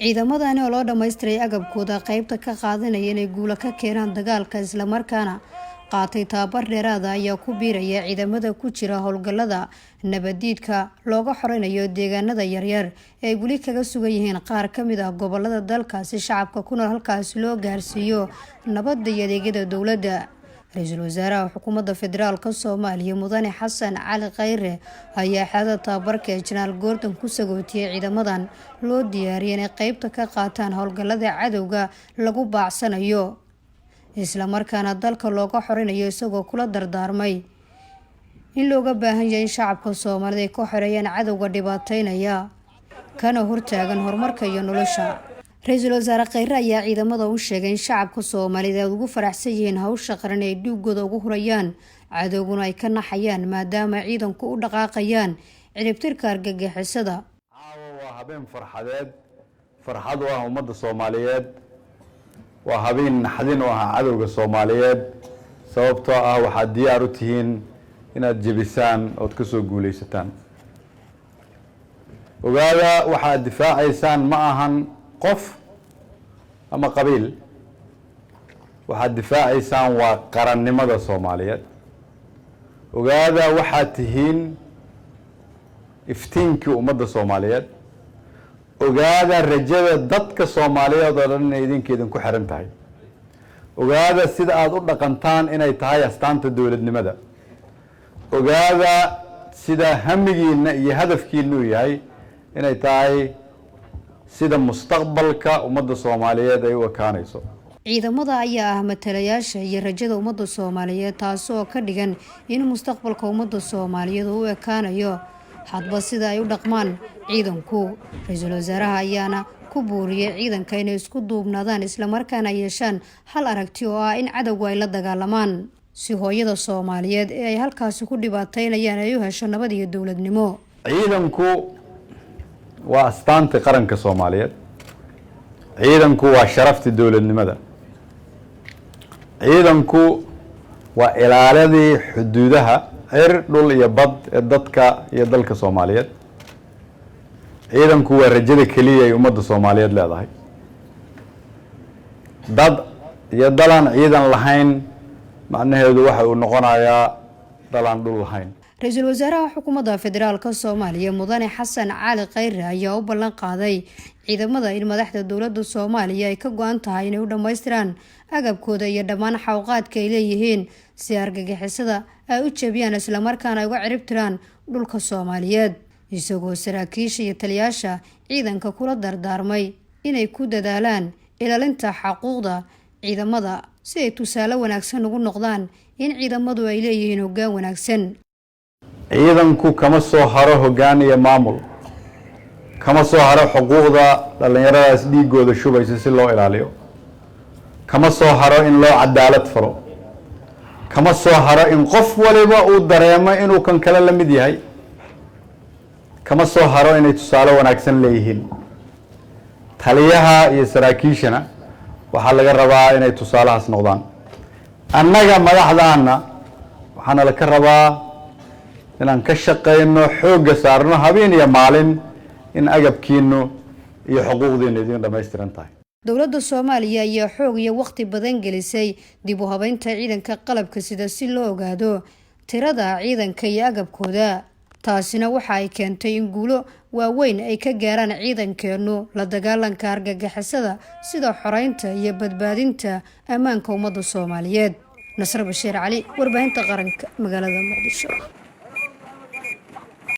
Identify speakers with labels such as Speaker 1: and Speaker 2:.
Speaker 1: Ciidamadani oo loo dhammaystiray agabkooda qaybta ka qaadanaya inay guulo ka keenaan dagaalka, islamarkaana qaatay tababar dheeraada, ayaa ku biiraya ciidamada ku jira howlgallada nabadiidka looga xoreynayo deegaanada yaryar ee ay weli kaga sugan yihiin qaar ka mid ah gobolada dalka, si shacabka ku nool halkaasi loo gaarsiiyo nabadda iyo adeegyada dowladda. Ra-iisul Wasaaraha Xukuumadda Federaalka Soomaaliya, Mudane Xasan Cali Khayre, ayaa xerada tababarka ee Jenaraal Gordon ku sagootiyey ciidamadan loo diyaariyay inay qeybta ka qaataan howlgallada cadowga lagu baacsanayo, islamarkaana dalka looga xoreynayo, isagoo kula dardaarmay in looga baahan yahay in shacabka Soomaalida ay ka xoreeyaan cadowga dhibaateynaya kana hortaagan horumarka iyo nolosha. Ra-iisul Wasaare Kheyre ayaa ciidamada u sheegay in shacabka Soomaalida aad ugu faraxsan yihiin hawsha qaran ay dhiigooda ugu hurayaan, cadowguna ay ka naxayaan, maadaama ciidanku u dhaqaaqayaan ciribtirka argagixisada.
Speaker 2: Caawa waa habeen farxadeed, farxad u ah ummadda Soomaaliyeed, waa habeen naxdin u ah cadowga Soomaaliyeed, sababtoo ah waxaad diyaar u tihiin inaad jebisaan ood ka soo guulaysataan. Ogaada, waxaad difaacaysaan ma ahan qof ama qabiil, waxaad difaacaysaan waa qarannimada Soomaaliyeed. Ogaada, waxaad tihiin iftiinkii ummadda Soomaaliyeed. Ogaada, rajada dadka Soomaaliyeed oo dhan inay idinka idinku xiran tahay. Ogaada, sida aada u dhaqantaan inay tahay astaanta dowladnimada. Ogaada, sida hamigiina iyo hadafkiina uu yahay inay tahay sida mustaqbalka ummadda Soomaaliyeed ay u ekaanayso.
Speaker 1: Ciidamada ayaa ah matalayaasha iyo rajada ummadda Soomaaliyeed, taasi oo ka dhigan in mustaqbalka ummadda Soomaaliyeed uu u ekaanayo hadba sida ay u dhaqmaan ciidanku. Ra-iisul Wasaaraha ayaana ku booriyey ciidanka inay isku duubnaadaan, islamarkaana yeeshaan hal aragti oo ah in cadowga ay la dagaalamaan, si hooyada Soomaaliyeed ee ay halkaasi ku dhibaateynayaan ay u hesho nabad iyo dowladnimo.
Speaker 2: Ciidanku waa astaantii qaranka Soomaaliyeed. Ciidanku waa sharaftii dowladnimada. Ciidanku waa ilaaladii xuduudaha cir, dhul iyo bad ee dadka iyo dalka Soomaaliyeed. Ciidanku waa rajada keliya ay ummadda Soomaaliyeed leedahay. Dad iyo dalaan ciidan lahayn macnaheedu waxa uu noqonayaa dalaan dhul lahayn.
Speaker 1: Ra-iisul Wasaaraha Xukuumadda Federaalka Soomaaliya, Mudane Xasan Cali Khayre, ayaa u ballan qaaday ciidamada in madaxda dowladda Soomaaliya ay ka go-an tahay inay u dhammaystiraan agabkooda iyo dhammaan xawqaadka ay leeyihiin, si argagixisada ay u jebiyaan, islamarkaana ay uga ciribtiraan dhulka Soomaaliyeed, isagoo saraakiisha iyo taliyaasha ciidanka kula dardaarmay inay ku dadaalaan ilaalinta xaquuqda ciidamada, si ay tusaale wanaagsan ugu noqdaan in ciidamadu ay leeyihiin hoggaan wanaagsan.
Speaker 2: Ciidanku kama soo haro hoggaan iyo maamul, kama soo haro xuquuqda dhallinyaradaas dhiigooda shubaysa si loo ilaaliyo, kama soo haro in loo cadaalad falo, kama soo haro in qof waliba uu dareemo inuu kan kale la mid yahay, kama soo haro inay tusaale wanaagsan leeyihiin. Taliyaha iyo saraakiishana waxaa laga rabaa inay tusaalahaas noqdaan. Annaga madaxdaana waxaana laka rabaa inaan ka shaqayno, xoogga saarno habeen iyo maalin in agabkiinu iyo xuquuqdiinu idin dhammaystiran tahay.
Speaker 1: Dowladda Soomaaliya ayaa xoog iyo waqti badan gelisay dib u habeynta ciidanka qalabka sida, si loo ogaado tirada ciidanka iyo agabkooda. Taasina waxa ay keentay in guulo waaweyn ay ka gaaraan ciidankeenu la dagaalanka argagixisada, sida xoreynta iyo badbaadinta ammaanka ummadda Soomaaliyeed. Nasre Bashiir Cali, Warbaahinta Qaranka, magaalada Muqdisho.